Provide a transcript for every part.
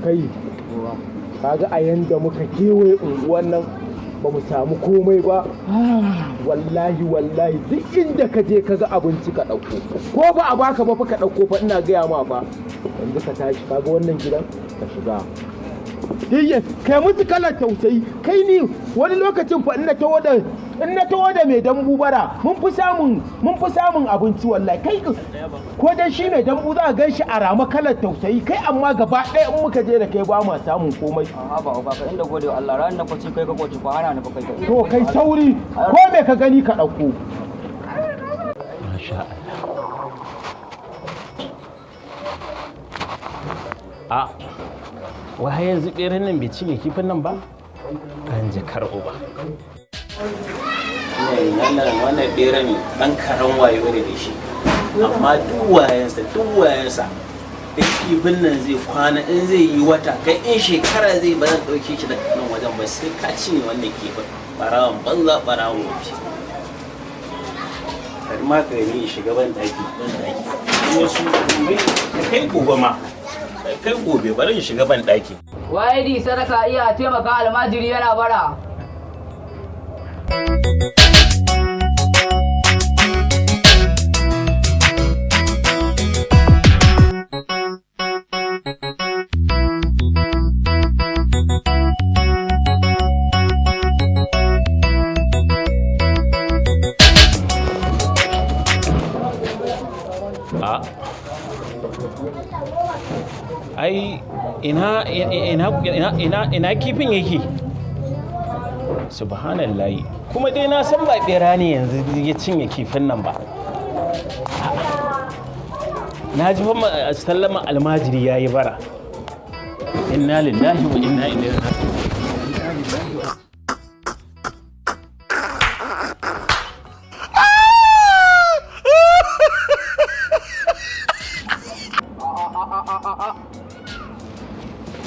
Kai, kaga a yanda muka kewaye unguwan nan ba mu samu komai ba. Wallahi wallahi duk inda ka je kaga abinci ka ɗauko, ko ba a baka ba fa ka ɗauko fa, ina gaya ma fa. Yanzu ka tashi, kaga wannan gidan ka shiga. Diyya, kai musu kalar tausayi. Kai ni wani lokacin fa in na taho da mai dambu bara, mun fi samun abinci wallahi. Kai ko dan shi mai dambu za ka gan shi a rama kalar tausayi kai, amma gaba ɗaya in muka je da kai ba ma samun komai. A'a ba ba ka inda gode wa Allah, ran da kwaci kai ka kwaci fa hana ni fa kai. To kai sauri, ko me ka gani ka ɗauko. Masha Allah. A wai har yanzu ɓeran nan bai cinye kifin nan ba? Ɗan jakar uba. Wannan ɓeran ɗan karen wayo ne da shi. Amma duk wayansa, in kifin nan zai kwana, in zai yi wata, kai in shekara zai, ba zan ɗauke shi daga nan wajen ba sai ka cinye wannan kifin. Ɓarawon banza, ɓarawon wofi. Kar ma ka yi shiga ban ɗaki, ban ɗaki. Wasu kai gobe ma. Kai gobe bari in shiga ban ɗaki. Waye di sadaka iya taimaka almajiri yana bara. Ai ina ina ina ina ina kifin yake? Subhanallahi. Kuma dai na san ba bera ne yanzu ya cinye kifin nan ba. Na ji fa sallama almajiri yayi bara. Inna lillahi wa inna ilaihi raji'un.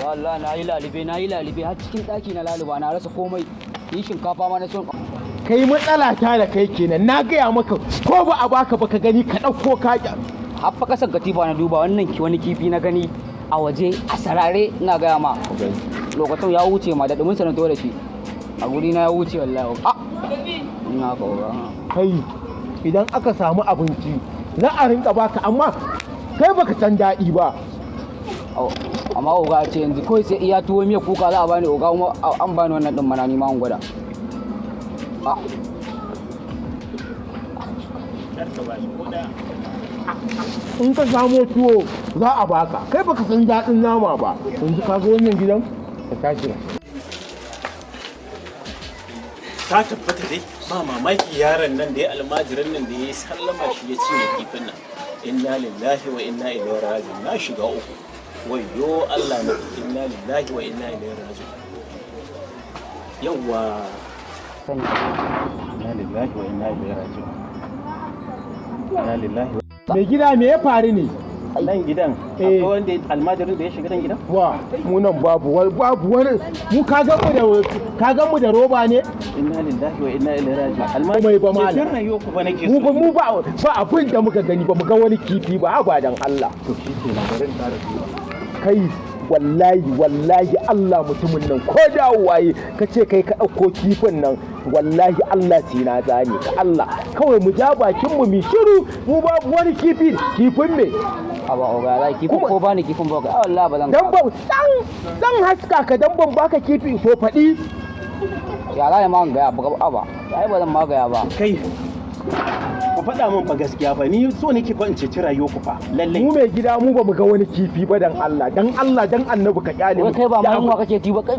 Wallahi na yi lalibe har cikin ɗaki na laluba, na rasa komai. Ni shinkafa ma na son. Kai matsala ta da kai kenan, na gaya maka ko ba a baka ba ka gani ka ɗauko ka. Har fa kasan katifa na duba wannan wani kifi na gani a waje a sarare, ina gaya ma. Lokacin ya wuce ma da dumin sa na to da shi. A guri na ya wuce wallahi. A ina ka ba. Kai idan aka samu abinci za a rinka baka, amma kai baka san daɗi ba. Amma oga ce yanzu kawai sai iya tuwo miya kuka za a bani oga, kuma an bani wannan din mana ni ma an gwada. In ka samo tuwo za a baka, kai baka san daɗin nama ba. Yanzu ka ga wannan gidan ka tashi. Ta tabbata dai ba mamaki yaron nan da ya almajirin nan da ya yi sallama shi ya cinye kifin nan. Inna lillahi wa inna ilaihi raji'un. Na shiga uku. Wayyo Allah na, inna lillahi wa inna ilaihi raji'un. Yawwa. Inna lillahi wa inna ilaihi raji'un. Inna lillahi. Mai gida me ya faru ne? Nan gidan akwai wanda almajirin da ya shiga nan gidan? Wa, mu nan babu wani, mu ka ga mu da roba ne? Inna lillahi wa inna ilaihi raji'un. Almajiri ba malam. Rayuwar ku ba nake so. Mu ba abin da muka gani ba mu ga wani kifi ba, abadan Allah. To shi ke nan bari in ƙara duba. Kai wallahi wallahi Allah mutumin nan ko dawowa yi ka ce kai ka ɗauko kifin nan, wallahi Allah sai na zane ka. Allah kawai mu ja bakin mu mi shiru, mu babu wani kifi. Kifin me? Aba oga za kifin ko bani kifin ba ka? Wallahi ba zan dan ba dan haska ka dan ban baka kifi to faɗi. Ya za ma gaya ba aba, ai ba zan ma gaya ba. Kai ku faɗa min fa gaskiya fa, ni so nake fa in ceci rayuwar ku fa. Lallai mu mai gida mu ba mu ga wani kifi ba, dan Allah dan Allah dan annabi ka kyale mu. Kai ba mu kake ci ba kai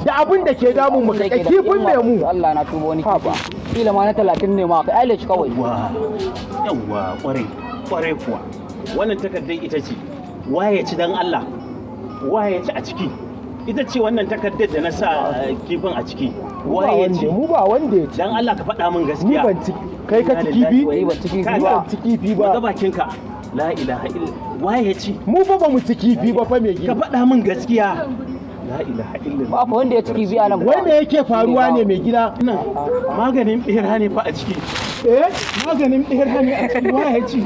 da abin da ke damun mu ka kifin me mu. Allah na tuba wani kifi kila ma na 30 ne ma ka aile shi kawai. Yawwa kwarai kwarai kuwa wannan takardar ita ce waye ci dan Allah, waye ci a ciki? Ita ce wannan takardar da na sa kifin a ciki. Waye ci? Mu ba wanda ya ci. Dan Allah ka faɗa min gaskiya. Ni ban ci. Kai ka ci kifi? Ni ban ci kifi ba. Ban ci kifi ba. Ga bakinka. La ilaha illa. Waye ci? Mu ba ba mu ci kifi ba fa mai gida. Ka faɗa min gaskiya. La ilaha illa. Ba fa wanda ya ci kifi a nan. Wai me yake faruwa ne mai gida? Nan maganin bera ne fa a ciki. Eh, maganin bera ne a ciki. Waye ci?